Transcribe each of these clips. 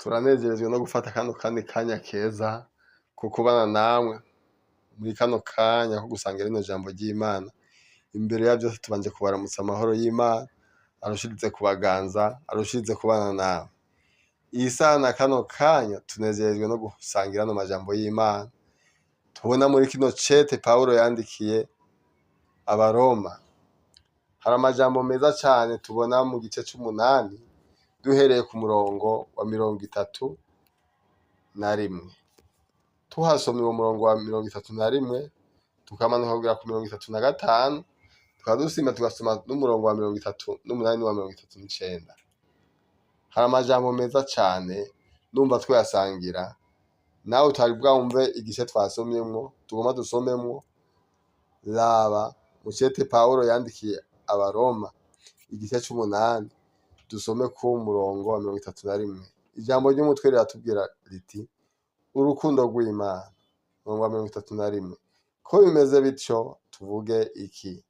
Turanezerejwe no gufata kano kandi kanya keza ko kubana namwe muri kano kanya ko gusangira rino jambo ry'Imana. Imbere ya vyose tubanje kubaramutsa amahoro y'Imana, arushirize kubaganza, arushirize kubana namwe. Iyi saha na kano kanya tunezerejwe no gusangira ano majambo y'Imana. Tubona muri kino cete Pawulo yandikiye Abaroma. Hari amajambo meza cane tubona mu gice c'umunani, duhereye ku murongo wa 31. Tuhasomye uwo murongo wa 31, tukamanuka kugera ku 35, tukaba dusimba tugasoma n'umurongo wa 38 n'uwa 39. Hari amajambo meza cane, ndumva twoyasangira. Nawe utari bwumve igice twasomyemwo, tugomba dusomemwo, raba mu cete Pawulo yandikiye Abaroma, igice c'umunani, dusome ku murongo wa 31. Ijambo ry'umutwe riratubwira riti: urukundo rw'Imana. Umurongo wa 31. Ko bimeze bityo, tuvuge iki?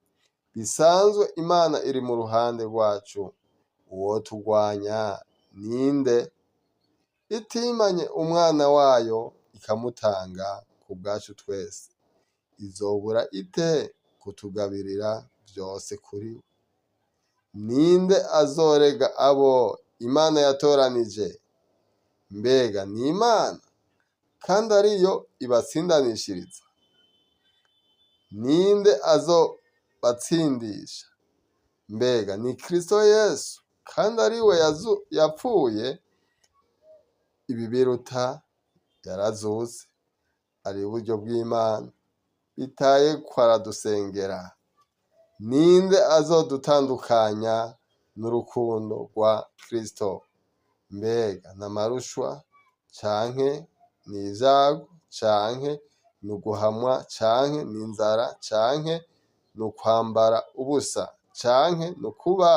Bisanzwe Imana iri mu ruhande rwacu, uwo turwanya ninde? Itimanye umwana wayo ikamutanga ku bwacu twese, izobura ite kutugabirira vyose kuri we? Ninde azorega abo Imana yatoranije? Mbega ni Imana, kandi ariyo ibatsindanishiriza? Ninde azobatsindisha? Mbega ni Kristo Yesu, kandi ariwe yapfuye, ibi biruta yarazutse, ari iburyo bw'Imana, bitaye ko aradusengera. Ninde azodutandukanya n'urukundo rwa Kristo? Mbega n'amarushwa, canke n'ivyago, canke n'uguhamwa, canke n'inzara, canke n'ukwambara ubusa, canke n'ukuba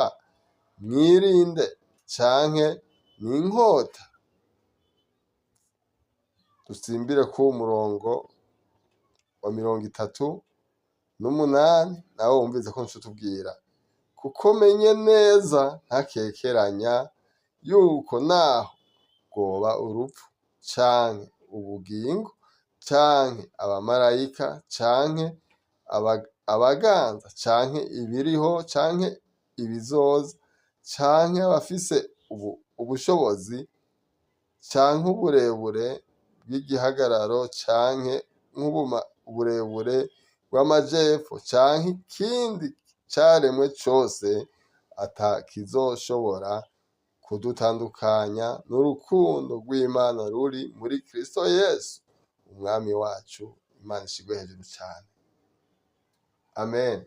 mwirinde, canke n'inkota? Dusimbire ku murongo wa 38, nawe wumvise ko ncutubwira: kuko menye neza ntakekeranya yuko naho rwoba urupfu, canke ubugingo, canke abamarayika, canke abaganza, canke ibiriho, canke ibizoza, canke abafise ubushobozi, canke uburebure bw'igihagararo, canke uburebure bw'amajepfo, canke ikindi caremwe cose, atakizoshobora kudutandukanya n'urukundo rw'Imana ruri muri Kristo Yesu umwami wacu. Imana ishirwe hejuru cane. Amen.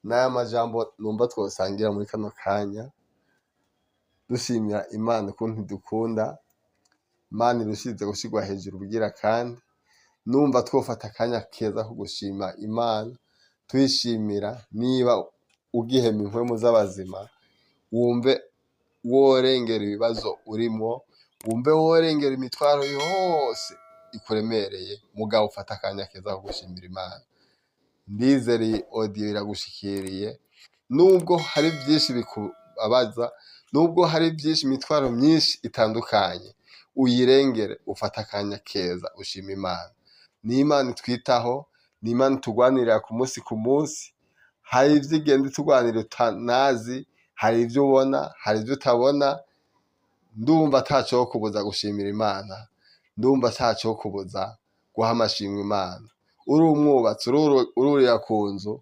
N'aya majambo numva twosangira muri kano kanya, dushimira Imana ukuntu idukunda. Imana irushirize gushirwa hejuru bugira kandi. Numva twofata akanya keza ko gushima Imana, tuyishimira. Niba ugihema impwemu z'abazima, wumve worengera ibibazo urimwo, wumve worengera imitwaro yose ikuremereye, mugabo ufata akanya keza ko gushimira Imana. Ndizera iyi audio iragushikiriye, nubwo hari vyinshi bikubabaza, nubwo hari vyinshi, imitwaro myinshi itandukanye, uyirengere, ufate akanya keza ushima Imana. Ni Imana itwitaho, ni Imana itugwanirira ku munsi ku munsi. Hari ivyo igenda itugwanirira utanazi, hari ivyo ubona, hari ivyo utabona. Ndumva atacokubuza gushimira Imana, ndumva atacokubuza guha amashimwe Imana. Uri umwubatsi, ururira ku nzu,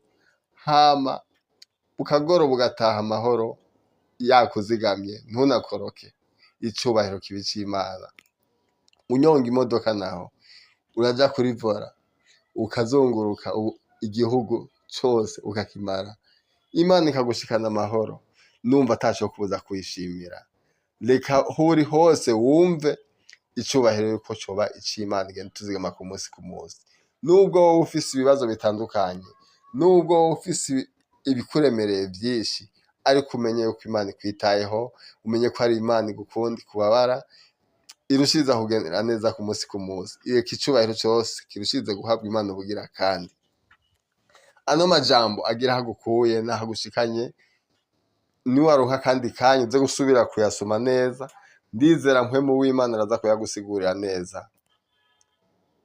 hama ukagoroba ugataha amahoro yakuzigamye, ntunakoroke, icubahiro kibe ic'Imana. Unyonga imodoka naho, uraja kuri volant, ukazunguruka igihugu cose ukakimara, Imana ikagushikana amahoro, numva atacokubuza kuyishimira. Reka aho uri hose wumve icubahiro yuko coba ic'Imana igenda ituzigama ku munsi ku munsi. Nubwo wowe ufise ibibazo bitandukanye, nubwo wowe ufise ibikuremereye vyinshi, ariko umenye yuko Imana ikwitayeho, umenye ko ari Imana igukunda, ikubabara, irushiriza kugendera neza ku munsi ku munsi. Reka icubahiro cose kirushirize guhabwa Imana ubugira kandi. Ano majambo agira aho agukuye n'aho agushikanye. Niwaronka akandi kanya uze gusubira kuyasoma neza. Ndizera Mpwemu w'Imana araza kuyagusigurira neza.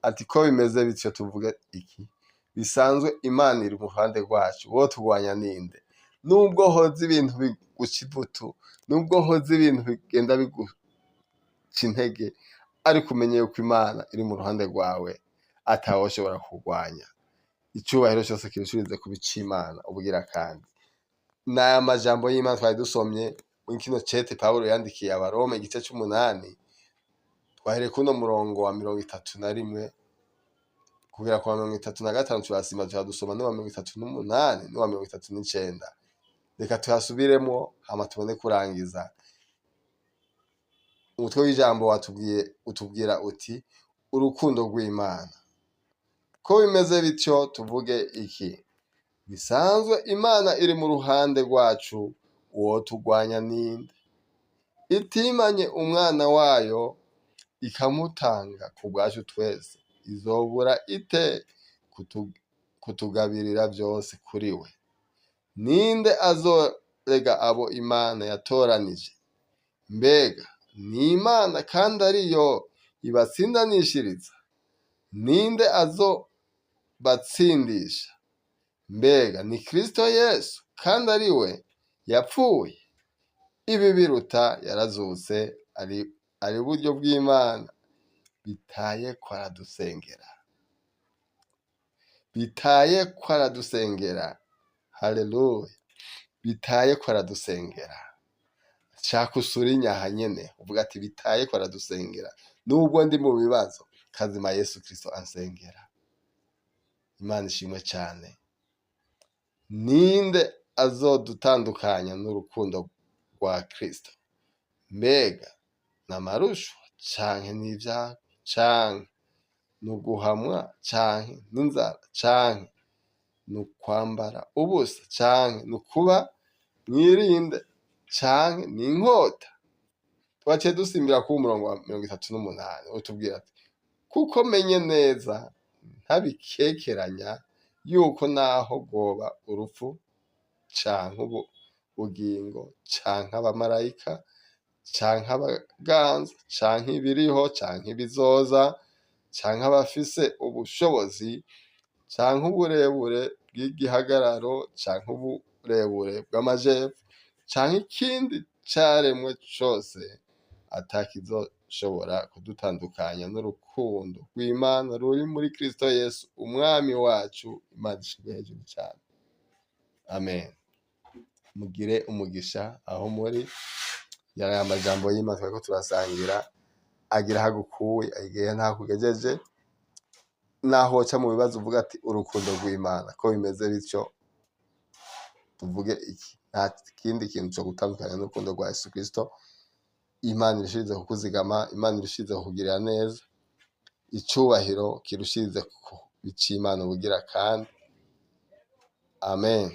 Ati ko bimeze bityo tuvuge iki? Bisanzwe Imana iri mu ruhande rwacu, wo turwanya ninde? Nubwo hoza ibintu biguca ivutu, nubwo hoza ibintu bigenda biguca intege, ariko umenye yuko Imana iri mu ruhande rwawe, atawoshobora kurwanya. Icubahiro cyose kirushirize kuba ic'Imana ubugira kandi. N'aya majambo y'Imana twari dusomye muri kino cete Pawulo yandikiye Abaroma igice c'umunani, twahereye kuno murongo wa 31 kugera ku wa 35, turasima turadusoma n'uwa 38 n'uwa 39. Reka tuyasubiremwo hama tubone kurangiza. Umutwe w'ijambo watubwiye utubwira uti: urukundo rw'Imana. Ko bimeze bityo tuvuge iki? Bisanzwe Imana iri mu ruhande rwacu, uwo turwanya ninde? Itimanye umwana wayo ikamutanga ku bwacu twese, izobura ite kutugabirira byose kuri we? Ninde azorega abo Imana yatoranije? Mbega ni Imana kandi ariyo ibatsindanishiriza? Ninde azobatsindisha? Mbega ni Kristo Yesu kandi ari we yapfuye, ibi biruta yarazutse, ari buryo bw'Imana, bitaye ko aradusengera, bitaye ko aradusengera. Haleluya! Bitaye ko aradusengera. Shaka usure inyaha nyene uvuga ati: bitaye ko aradusengera, nubwo ndi mu bibazo, kazima Yesu Kristo ansengera. Imana ishimwe cyane. Ninde azodutandukanya n'urukundo rwa Kristo? Mbega n'amarushwa canke n'ivyago canke n'uguhamwa canke n'inzara canke n'ukwambara ubusa canke n'ukuba mwirinde canke n'inkota? Twaciye dusimbira ku murongo wa 38, utubwira ati: kuko menye neza ntabikekeranya yuko naho rwoba urupfu canke ubugingo canke abamarayika canke abaganza canke ibiriho canke ibizoza canke abafise ubushobozi canke uburebure bw'igihagararo canke uburebure bw'amajepfo canke ikindi caremwe cose atakizoshobora kudutandukanya n'urukundo rw'Imana ruri muri Kristo Yesu umwami wacu. Imana ishirwe hejuru cyane. Amen. Mugire umugisha aho muri. Yari amajambo y'Imana twariko turasangira, agira hagukuye igihe ntakugejeje, naho woca mu bibazo uvuga ati: urukundo rw'Imana. Ko bimeze bityo tuvuge iki? Nta kindi kintu cyo gutandukanya n'urukundo rwa Yesu Kristo. Imana irushirize kukuzigama, Imana irushirize kukugirira neza. Icubahiro kirushirize ku bic'Imana ubugira kandi. Amen.